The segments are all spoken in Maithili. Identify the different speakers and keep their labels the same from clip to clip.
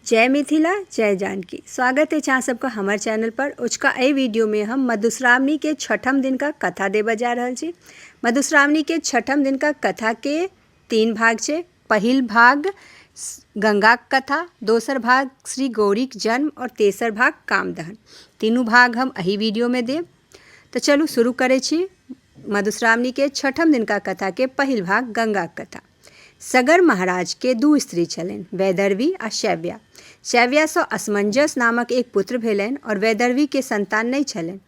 Speaker 1: जय मिथिला जय जानकी। स्वागत अछि अहाँ सबके हमर चैनल पर। ओझका एहि वीडियो में हम मधुश्रावणी के छठम दिन का कथा देबऽ जा रहल छी। मधुश्रावणी के छठम दिन का कथा के 3 भाग छै। पहिल भाग गंगाक कथा, दोसर भाग श्री गौरीक जन्म और तेसर भाग कामदहन। तीनू भाग हम एहि वीडियो में देब। तो चलू शुरू करै छी मधुश्रावणी के छठम दिन का कथा के पहिल भाग गंगाक कथा। सगर महाराज के 2 स्त्री छलनि, वैदर्भी आ शैव्या। शैव्यासँ असमंजस नामक एक पुत्र भेलनि और वैदर्भी के संतान नहि छलनि।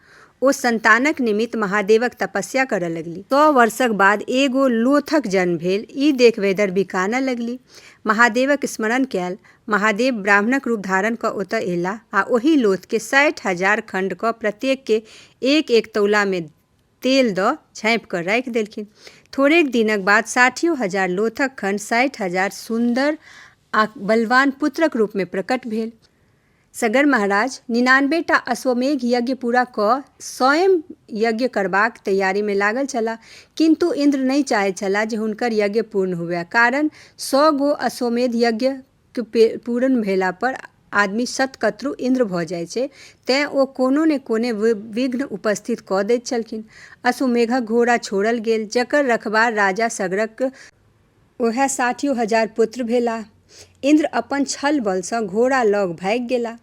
Speaker 1: ओ संतानक निमित्त महादेवक तपस्या करऽ लगली। 100 वर्षक बाद एगो लोथक जन्म भेल। ई देख वैदर्भी कानऽ लगली। महादेवक स्मरण कयल। महादेव ब्राह्मणक रूप धारण कऽ ओतऽ एला आ ओहि लोथ के 60,000 खंड कऽ प्रत्येक के एक-एक तौला मे तेल दऽ झाँपि कऽ राखि देलखिन। थोड़ेक दिनक बाद 60,000 लोथक खंड 60,000 सुन्दर आ बलवान पुत्रक रूप मे प्रकट भेल। सगर महाराज 99 टा अश्वमेघ यज्ञ पूरा कऽ स्वयं यज्ञ करबाक तैयारी मे लागल छलाह, किन्तु इन्द्र नहि चाहैत छलाह जे हुनकर यज्ञ पूर्ण हुए, कारण 100 गो अश्वमेध यज्ञ के पूर्ण भेला पर आदमी शतकत्रु इन्द्र भऽ जाइ छै, तेँ ओ कोनो ने कोने विघ्न उपस्थित कऽ दैत छलखिन। अश्वमेघक घोड़ा छोड़ल गेल, जकर रखबार राजा सगरक ओएह 60,000 पुत्र भेलाह। इन्द्र अपन छल बलसँ घोड़ा लग भागि गेलाह।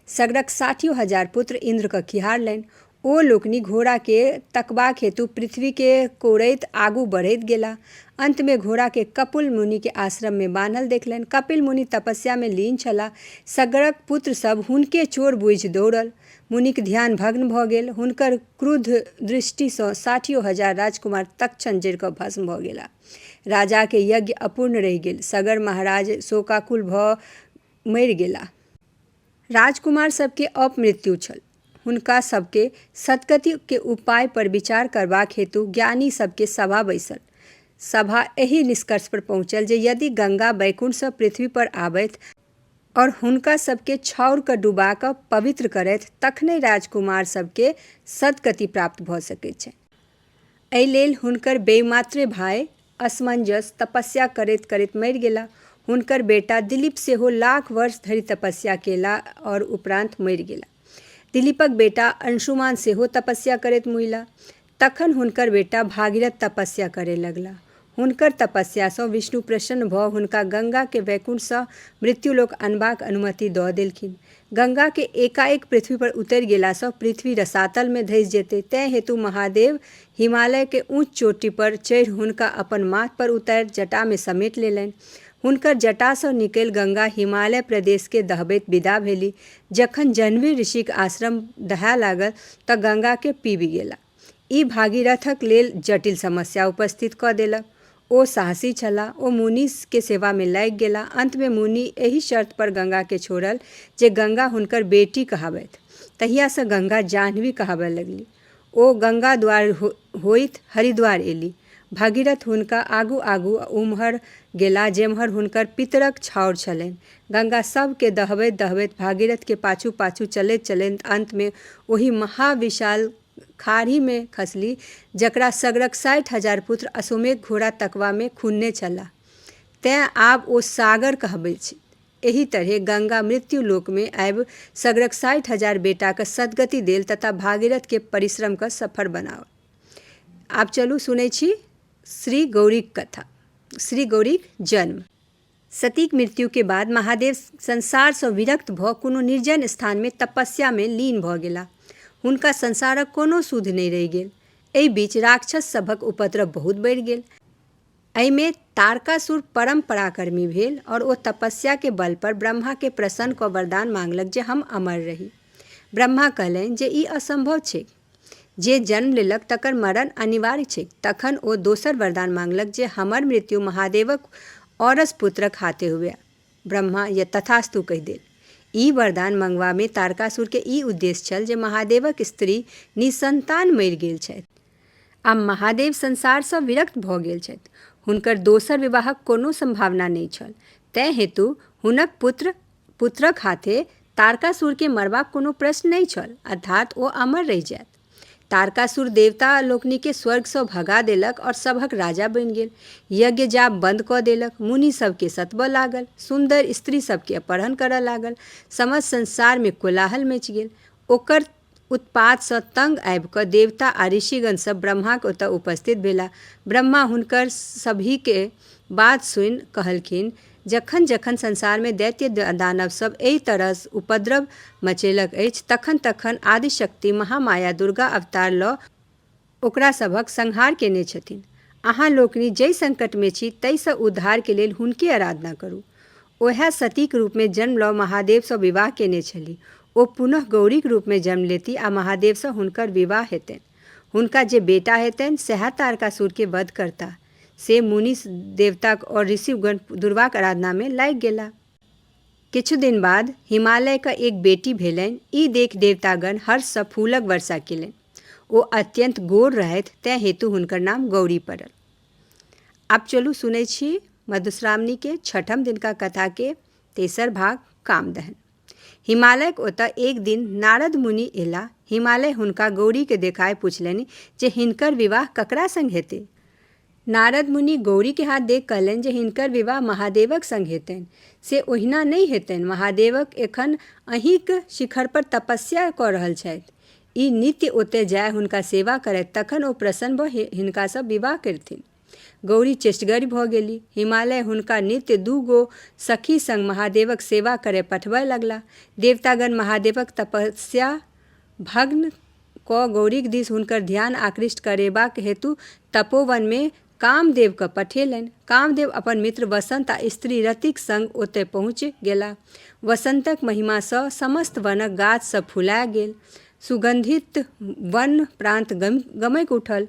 Speaker 1: सगरक 60,000 पुत्र इन्द्रकेँ खिहारलनि। ओ लोकनि घोड़ाकेँ तकबाक हेतु पृथ्वीकेँ कोड़ैत आगू बढ़ैत गेलाह। अन्तमे घोड़ाकेँ कपिल मुनिक आश्रममे बान्हल देखलनि। कपिल मुनि तपस्यामे लीन छलाह। सगरक पुत्र सभ हुनके चोर बूझि दौड़ल। मुनिक ध्यान भग्न भऽ गेल। हुनकर क्रुद्ध दृष्टिसँ 60,000 राजकुमार तत्क्षण जरि कऽ भस्म भऽ गेलाह। राजाक यज्ञ अपूर्ण रहि गेल। सगर महाराज शोकाकुल भऽ मरि गेलाह। राजकुमार सभकेँ अपमृत्यु छल। हुनका सभकेँ सद्गति के उपाय पर विचार करबाक हेतु ज्ञानी सभकेँ सभा बैसल। सभा एहि निष्कर्ष पर पहुँचल जे यदि गंगा वैकुंठसँ पृथ्वी पर आबथि और हुनका सभकेँ छाउर कऽ डुबा कऽ पवित्र करथि तखनहि राजकुमार सभकेँ सद्गति प्राप्त भऽ सकैत छनि। एहि लेल हुनकर बेमात्रे भाय असमंजस तपस्या करैत-करैत मरि गेला। हुनकर बेटा दिलीप सेहो लाख वर्ष धरि तपस्या केला और उपरांत मरि गेला। दिलीपक बेटा अंशुमान सेहो तपस्या करैत मुइला। तखन हुनकर बेटा भागीरथ तपस्या करय लगला। हुनकर तपस्यासँ विष्णु प्रसन्न भऽ हुनका गंगाकेँ वैकुंठसँ मृत्युलोक अनबाक अनुमति दऽ देलखिन। गंगाकेँ एकाएक पृथ्वी पर उतरि गेलासँ पृथ्वी रसातलमे धसि जेतै, तेँ हेतु महादेव हिमालयकेँ ऊँच चोटी पर चढ़ि हुनका अपन माथ पर उतारि जटामे समेटि लेलनि। हुनकर जटासँ निकलि गंगा हिमालय प्रदेशकेँ दहबैत विदा भेली। जखन जाह्नवी ऋषिक आश्रम दहाय लागल तँ गंगाकेँ पीबि गेला। ई भागीरथक लेल जटिल समस्या उपस्थित कऽ देलक। ओ साहसी छलाह। ओ मुनि के सेवा मे लागि गेलाह। अंत मे मुनि एहि शर्त पर गंगा के छोड़ल जे गंगा हुनकर बेटी कहाबथि। तहिया सँ गंगा जाह्नवी कहाबय लगली। ओ गंगा द्वार होइत हरिद्वार एली। भागीरथ हुनका आगू-आगू ओम्हर गेलाह जेम्हर हुनकर पितरक छाउर छलनि। गंगा सभ केँ दहबैत-दहबैत भागीरथ के पाछू-पाछू चलैत-चलैत अंत मे ओहि महाविशाल खाढ़ी मे खसली जकरा सगरक 60,000 पुत्र अश्वमेघ घोड़ा तकबा मे खुनने छलाह। तेँ आब ओ सागर कहबैत छै। एहि तरहें गंगा मृत्युलोक मे आबि सगरक 60,000 बेटाक सद्गति देल तथा भागीरथ के परिश्रम क सफल बनाओल। आब चलू सुनै छी श्री गौरीक कथा। श्री गौरीक जन्म। सतीक मृत्यु के बाद महादेव संसार सँ विरक्त भऽ कोनो निर्जन स्थान मे तपस्या मे लीन भऽ गेलाह। हुनका संसारक कोनो सुधि नहि रहि गेल। एहि बीच राक्षस सभक उपद्रव बहुत बढ़ि गेल। एहि मे तारकासुर परम पराक्रमी भेल और ओ तपस्या के बल पर ब्रह्मा के प्रसन्न कऽ वरदान मांगलक जे हम अमर रही। ब्रह्मा कहलनि जे ई असंभव छैक। जे जन्म लेलक तकर मरण अनिवार्य छैक। तखन ओ दोसर वरदान मांगलक जे हमर मृत्यु महादेवक औरस पुत्रक हाथे हुए। ब्रह्मा तथास्तु कहि देल। ई वरदान मंगवा मे तारकासुर के ई उद्देश्य छल जे महादेवक स्त्री निसंतान मरि गेल छथि आ महादेव संसार सँ विरक्त भऽ गेल छथि। हुनकर दोसर विवाहक कोनो संभावना नहि छल। तेँ हेतु हुनक पुत्रक हाथे तारकासुर के मरबाक कोनो प्रश्न नहि छल, अर्थात ओ अमर रहि जायत। तारकासुर देवता लोकनिकेँ स्वर्गसँ भगा देलक आओर सभक राजा बनि गेल। यज्ञ जाप बन्द कऽ देलक। मुनि सभकेँ सतबऽ लागल। सुन्दर स्त्री सभकेँ अपहरण करऽ लागल। समस्त संसारमे कोलाहल मचि गेल। ओकर उत्पातसँ तंग आबि कऽ देवता आ ऋषिगण सभ ब्रह्माक ओतऽ उपस्थित भेलाह। ब्रह्मा हुनकर सबहिक बात सुनि कहलखिन, जखन-जखन संसारमे दैत्य दानव सभ एहि तरहसँ उपद्रव मचेलक अछि तखन-तखन आदिशक्ति महामाया दुर्गा अवतार लऽ ओकरा सभक संहार केने छथिन। अहाँ लोकनि जाहि संकटमे छी ताहिसँ उद्धारके लेल हुनके आराधना करू। ओएह सतीक रूपमे जन्म लऽ महादेवसँ विवाह केने छलीह। ओ पुनः गौरीक रूपमे जन्म लेती आ महादेवसँ हुनकर विवाह हेतनि। हुनका जे बेटा हेतनि सएह तारकासुरके वध करताह। से मुनि देवता और ऋषिगण दुर्गाक आराधनामे लागि गेलाह। किछु दिन बाद हिमालयके एक बेटी भेलनि। ई देखि देवतागण हर्षसँ फूलक वर्षा केलनि। ओ अत्यन्त गोर रहथि तेँ हेतु हुनकर नाम गौरी पड़ल। आब चलू सुनै छी मधुश्रावणीके छठम दिनका कथाके तेसर भाग कामदहन। हिमालयक ओतऽ एक दिन नारद मुनि एला। हिमालय हुनका गौरीके देखाय पुछलनि जे हिनकर विवाह ककरा संग हेतै। नारद मुनि गौरीके हाथ देख कहलनि जे हिनकर विवाह महादेवक संग हेतनि। से ओहिना नहि हेतनि। महादेवक एखन अहींक शिखरपर तपस्या कऽ रहल छथि। ई नित्य ओतय जाय हुनका सेवा करथि तखन ओ प्रसन्न भऽ हिनकासँ विवाह करथिन। गौरी चेष्टगरि भऽ गेली। हिमालय हुनका नित्य दू गो सखी संग महादेवक सेवा करय पठबय लगलाह। देवतागण महादेवक तपस्या भग्न कऽ गौरीक दिस हुनकर ध्यान आकृष्ट करेबाक हेतु तपोवनमे कामदेवकेँ पठेलनि। कामदेव अपन मित्र वसंत आ स्त्री रतिक संग ओतय पहुँचि गेलाह। वसंतक महिमासँ समस्त वनक गाछ सभ फुला गेल। सुगन्धित वन प्रान्त गमकि उठल।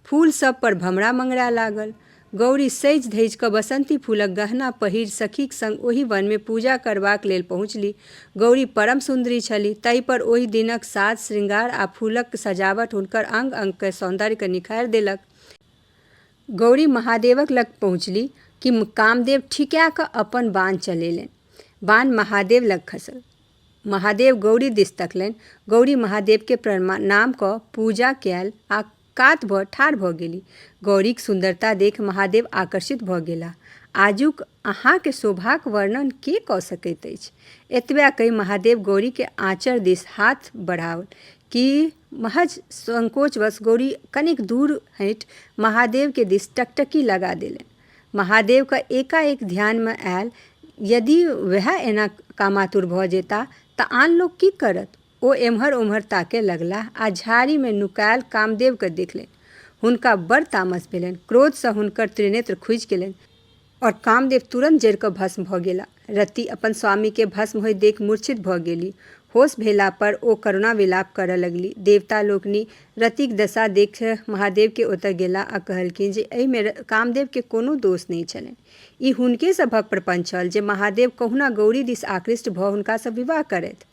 Speaker 1: फूल सभ पर भमरा मङराय लागल। गौरी सजि-धजि कऽ बसंती फूलक गहना पहिरि सखीक संग ओहि वनमे पूजा करबाक लेल पहुँचली। गौरी परम सुन्दरी छलीह, ताहि पर ओहि दिनक साज-श्रृंगार आ फूलक सजावट हुनकर अंग-अंगक सौन्दर्यकेँ निखारि देलक। गौरी महादेवक लग पहुँचली कि कामदेव ठिकिया कऽ अपन बाण चलेलनि। बाण महादेव लग खसल। महादेव गौरी दिस तकलनि। गौरी महादेवकेँ प्रणाम कऽ पूजा कयल आ कात भऽ ठाढ़ भऽ गेली। गौरीक सुन्दरता देखि महादेव आकर्षित भऽ गेलाह। आजुक अहाँक शोभाक वर्णन के कऽ सकैत अछि? एतबे कहि महादेव गौरीक आँचर दिस हाथ बढ़ाओल कि महज संकोचवश गौरी कनेक दूर हटि महादेवके दिस टकटकी लगा देलनि। महादेवके एकाएक ध्यानमे आयल, यदि वएह एना कामातुर भऽ जेताह तऽ आन लोक की करत? ओ एम्हर-ओम्हर ताकय लगलाह आ झाड़ीमे नुकायल कामदेवकेँ देखलनि। हुनका बड़ तामस भेलनि। क्रोधसँ हुनकर त्रिनेत्र खुजि गेलनि और कामदेव तुरन्त जरि कऽ भस्म भऽ गेलाह। रति अपन स्वामीकेँ भस्म होइत देखि मूर्छित भऽ गेली। होश भेला पर ओ करुणा विलाप करऽ लगली। देवता लोकनि रतिक दशा देखि महादेवकेँ ओतय गेलाह आ कहलखिन जे एहिमे कामदेवकेँ कोनो दोष नहि छलनि। ई हुनके सभक प्रपंच छल जे महादेव कहुना गौरी दिस आकृष्ट भऽ हुनकासँ विवाह करथि।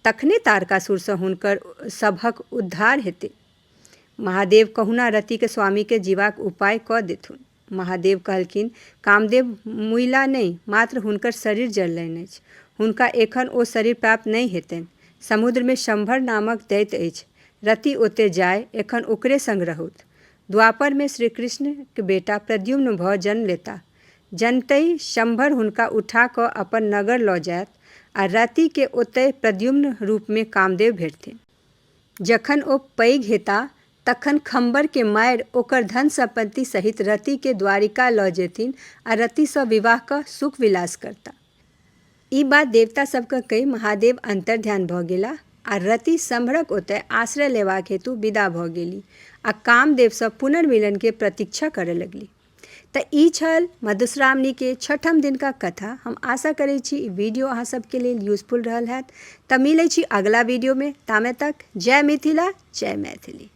Speaker 1: तखने तारकासुरसँ हुनकर सभक उद्धार हेतै। महादेव कहुना रतिक स्वामीकेँ जीबाक उपाय कऽ देथुन। महादेव कहलखिन, कामदेव मुइला नहि, मात्र हुनकर शरीर जरलनि अछि। हुनका एखन ओ शरीर प्राप्त नहि हेतनि। समुद्रमे शंभर नामक दैत्य अछि। रति ओतय जाय एखन ओकरे संग रहौथ। द्वापरमे श्रीकृष्णक बेटा प्रद्युम्न भऽ जन्म लेताह। जनतहि शंभर हुनका उठा कऽ अपन नगर लऽ जायत आ रतिकेँ ओतय प्रद्युम्न रूपमे कामदेव भेटथिन। जखन ओ पैघ हेताह तखन खम्बरकेँ मारि ओकर धन-सम्पत्ति सहित रतिकेँ द्वारिका लऽ जेथिन आ रतिसँ विवाह कऽ सुख-विलास करताह। ई बात देवता सभकेँ कहि महादेव अन्तर्ध्यान भऽ गेलाह आ रति शंभरक ओतय आश्रय लेबाक हेतु विदा भऽ गेली आ कामदेवसँ पुनर्मिलनके प्रतीक्षा करय लगली। तऽ ई छल मधुश्रावणीके छठम दिनका कथा। हम आशा करै छी ई वीडियो अहाँ सबके लेल यूजफुल रहल हैत। तऽ मिलै छी अगला वीडियोमे, तामे तक जय मिथिला जय मैथिली।